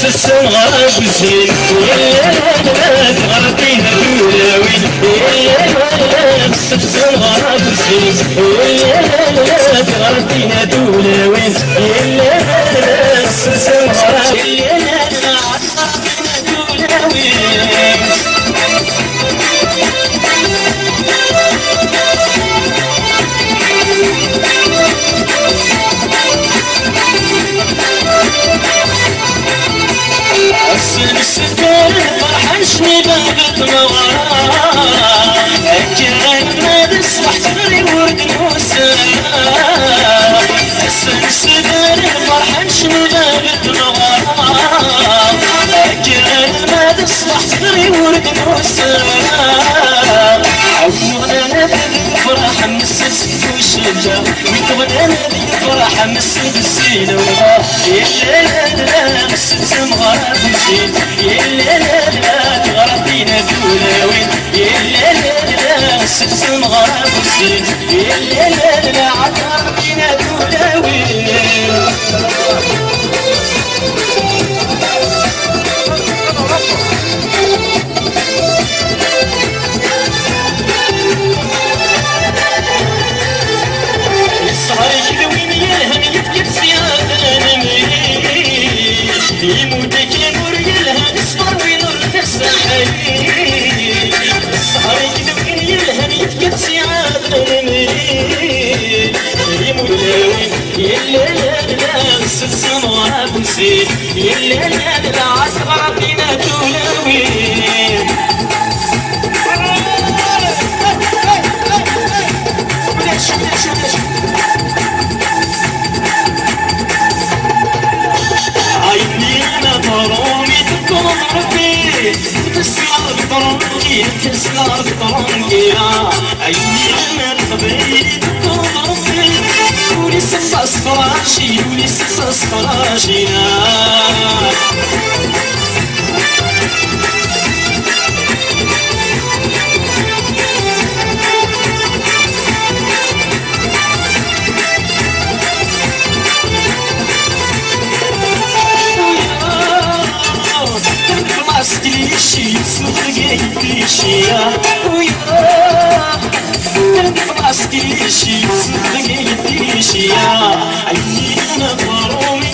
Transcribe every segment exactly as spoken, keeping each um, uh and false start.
Tessemɣer abuzin, yella lala tɣerqin tulawin, yella lala tessemɣer abuzin, yella lala tɣerqin tulawin, yella lala tessemɣer, yella lala tɣerqin tulawin. Ass-nni s-, Ferḥen cmidan di tmeɣra, akken ma d ṣṣbeḥ teɣri ur d-nusa. Ass-nni s-, Ferḥen cmidan di tmeɣra, akken ma d ṣṣbeḥ teɣri ur d-nusa. Awten ɣnan ad yefreḥ msel s tucca, win ɣnan ad yefreḥ msel s ilewḍa. Yella lala s tsemɣer abuzin, yella lala tɣerqin tulawin, yella lala s tsemɣer abuzin, yella lala tɣerqin tulawin. Ṣṣher-ik d win yelhan, yefka-d ṣṣyada n mmi-k. Yemmut-ak amur yelhan, ṣṣber win ur nessaḥ-ik. Ṣṣher-ik d win yelhan, yefka-d ṣṣyada n mmi-k. Yemmut-ak amur yelhan, s tsemɣer abuzin, yella lala tɣerqin tulawin. Ulac, ulac, ulac. Ayenni ma tṛumi tewweḍ Ṛebbi, tesleḍ ṭṛunki, tesleḍ ṭṛunki. Ayenni ma Leqbayel i tewweḍ Ṛebbi, ul-is s asefraci, ul-is s asefraci. Maskilishi, sudgaytishi, uya. Maskilishi, sudgaytishi, ayyina barumi.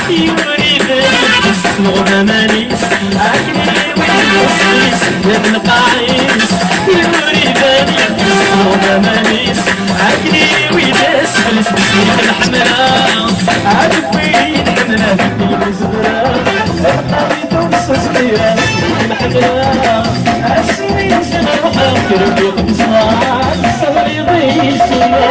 Yuri-d s tmeɣra n aman-is, akken i wid yessedhan lqaɛ-is, yuri-d s tmeɣra n aman-is, akken i wid asfel-is. Besmik lḥemra, ad wwin ḥemra deg yimezwura, ad qqarit ur ssusmira. Besmik lḥemra, asmi s-ruḥeɣ kra n uqemṣar, tesseɣriḍ-iyi ssuma.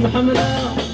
Mḥemmed.